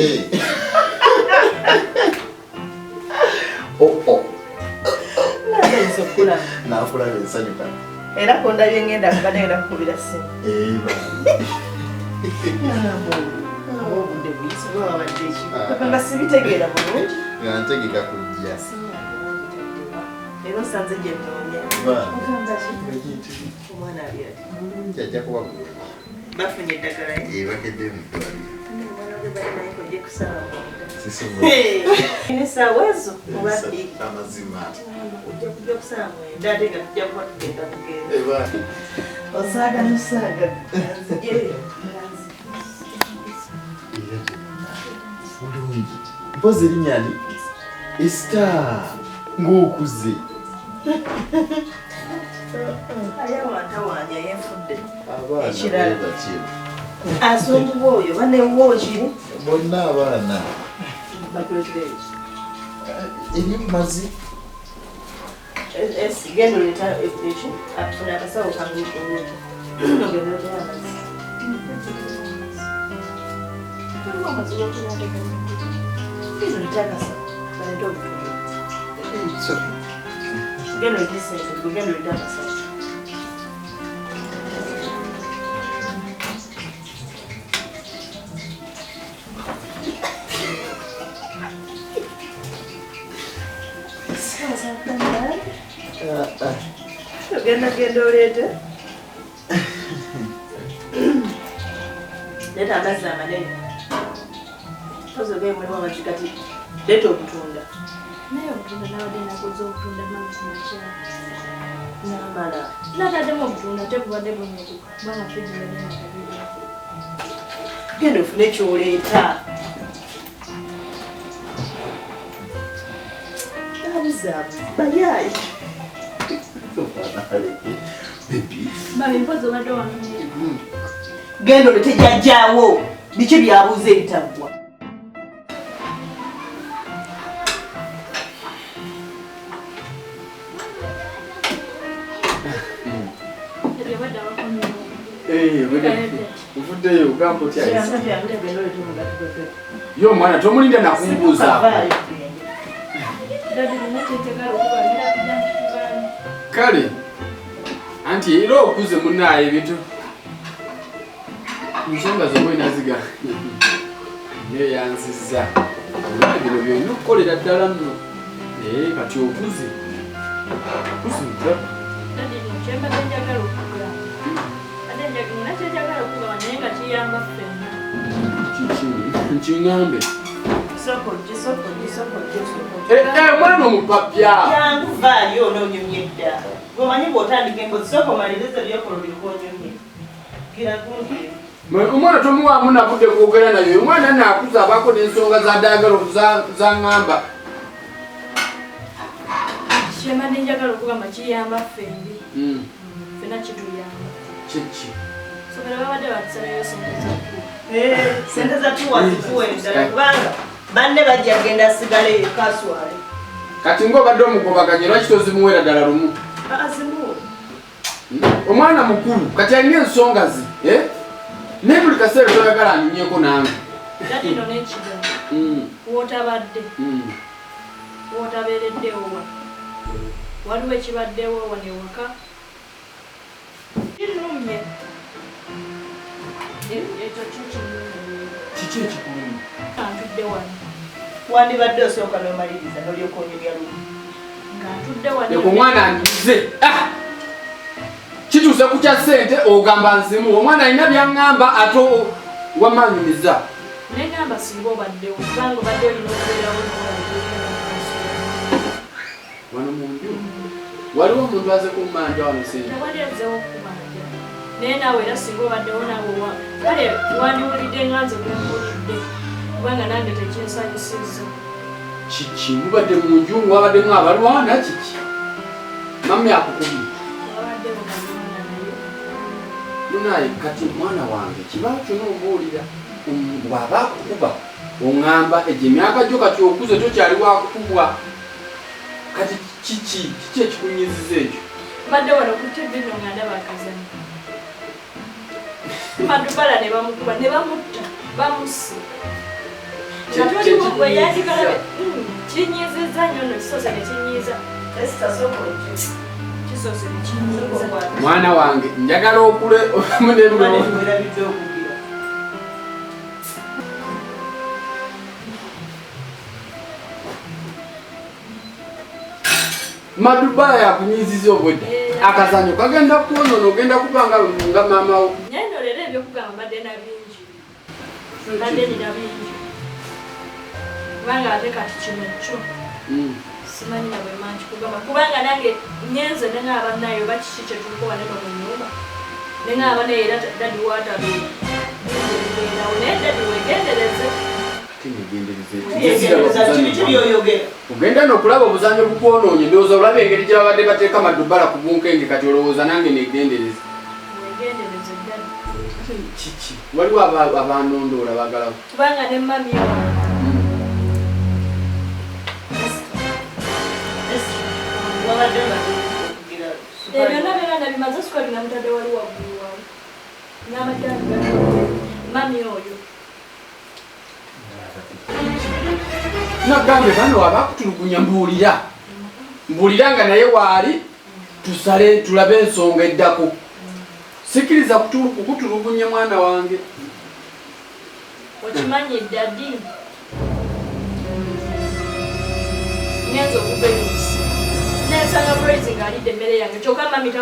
Eh. Oh, oh. Nasanyusa okukulaba. Nakulaba ensanyuka. Era kondabye ngenda mbadde ngenda kukubira ssimu. Eh, Obudde buyise oba wabadde ki? Nga sibitegeera bulungi. Nga ntegeka kujja. Era osanze gye nnoonya. Ogamba ki? Omwana ali atya? Bulungi, ajja kuba bulungi. Bafunye eddagala? Eh, bakedde mu ddwaliro. Omwana gwe bali naye kojja kusaawa 9. Sisobola. N'essaawa ezo oba 2. Amazima. Ojja kujja kusaawa 9 ate nga tujja kuba tugenda kugenda. Eba. Osaaga n'osaaga. Nzije. Bulungi. Mpozi erinnya ani? Esther. Ng'okuze. Ayawantawaanya yeefudde. Abaana Ekirala. bwe batyo. Asumbuwa oyo banewuwa okiri. Bonna abaana. Bakuleetera eki? Eri mazzi. Genda oleeta eki? Afuna akasawo kange olw'ekyo. Genda oleeta amazzi. Genda oleete akasawo. Baleete obutunda. Genda oleete ssente, genda oleete akasawo. Ogenda genda oleete. Leeta amazzi amanene. Mpozi ogaye mulimu amazzi kati leeta obutunda. Naye obutunda nabadde nakoze obutunda mama kumakya. Namala. Nataddemu obutunda ate bubadde bunyukuka kubanga fridge mbadde nakabiri. Genda ofune ky'oleeta. Abuzaabuza bayaayi. Baby. Mami mpozi obadde wanumye. Genda oleete jjajjaawo. Biki byabuuza ebitaggwa? Ebyo obadde abakomyewo. Ovuddeyo ogamba otya? Genda oleete omugaati gwa Pepe. Ye omwana tomulinda nakumbuuzaako. Vaayo tugende. Daddy nina kyenjagala okubagira kujja nkikugaana. Kale anti era okuze munnaaye ebintu ensonga zomwe naziga neyanzizza olwa bino byolina okukolera ddala nno naye kati okuze okuze ntya? Daddy nno kyembadde njagala okugamba. Badde nina kyenjagala okugamba naye nga kiyamba ffenna. Kiki nkiŋŋambe? Sooka ojje, sooka ojje, sooka ojje, sooka ojje. Eh, eh, omwana omupapya. Jangu vaayo onoonyumya edda. Gwe omanyi bw'otandika emboozi sooka omalirize by'okola olyoke onyumye. Gira kumpi. Omwana tomuwaamu na budde kwogera naye. Omwana naakuza abaako n'ensonga z'addagala zaŋŋamba. Kyembadde njagala okugamba kiyamba ffembi. Ffenna kituyamba. Kiki? Somero babadde batusalayo ssente za tuwa. Eh, ssente za tuwa zituwe ddala kubanga banne bajja kugenda asigale yekka aswale. Kati ng'obadde omugobaganye lwaki tozimuweera ddala lumu? Aa, zimuwe. Omwana mukulu kati alina ensonga ze, eh? Naye buli kaseera toyagala anyumyeko nange. Daddy nno n'ekigambo. W'otabadde. W'otabeereddewo wano. Waliwo ekibaddewo wano ewaka. Kinnumye. Ekyo kyo kinnumye. Kiki ekikulumye? Ntudde wano. Wandibadde osooka n'omaliriza n'olyoka onyumya lumu. Nga ntudde wano. Leka omwana anyumize. Kituuse ku kya ssente ogamba nzimu. Omwana alina by'aŋŋamba ate wamma anyumiza. Naye ŋŋamba singa obaddewo kubanga obadde olina okubeerawo n'olaba ebigenda mu maaso. Wano mu nju waliwo omuntu aze kummanja wano ssente. Tewali azzeewo kukumanja. Naye naawe era singa obaddewo naawe kale wandiwulidde nga nze bwe mpulidde kubanga nange tekinsanyusizza. Kiki mubadde mu nju wabaddemu abalwana kiki? Mami akukubye. Wabadde mubalwana naye. Munaye kati mwana wange kiba kyo n'ombuulira. Bw'aba akukuba oŋŋamba egyo emyaka gyo kati okuze tokyali wakukubwa. Kati kiki kiki ekikunyiziza ekyo? Mbadde wano ku TV nno nga ndaba akazannyo. Madubala ne bamukuba ne bamutta bamusse. Kinyiizizza nnyo nno kisoose ne kinyiiza. Kisoose ne kinyiiza. Mwana wange njagala okule munebiro. Madubala yakunyiiziza obwedda. Akazanyo kagenda kwonoona ogenda kuba nga maama wo. Naye nno leero ebyokugamba mbadde na bingi. Mbadde nina bingi. Kubanga ate kati kino kyo. Simanyi na bwe mangi kugamba. Kubanga nange ngenze ne ng'aba nayo oba kiki kye tuliko wano eno mu nnyumba. Ne ng'aba naye era daddy waatabeera. Bingi ebibeerawo naye daddy weegendereze. Ogenda n'okulaba obuzannyo bukwonoonye ndowooza olaba engeri gye babadde bateeka Madubala ku bunkenke kati olowooza nange neegendereze. Weegendereze daddy. Kiki? Waliwo abanondoola baagala. Kubanga ne mami Ebyo byonna nabimaze sukali namutadde wali waggulu wawo. N'amajjaani mami oyo. Nagambye bano abakutulugunya mbuulira. Mbuulira nga naye waali tusale tulabe ensonga eddako. Sikiriza kukutulugunya mwana wange. Okimanyi daddy. Ngenza okuva eno. Nensanga Praise ng'alidde emmere yange kyokka mami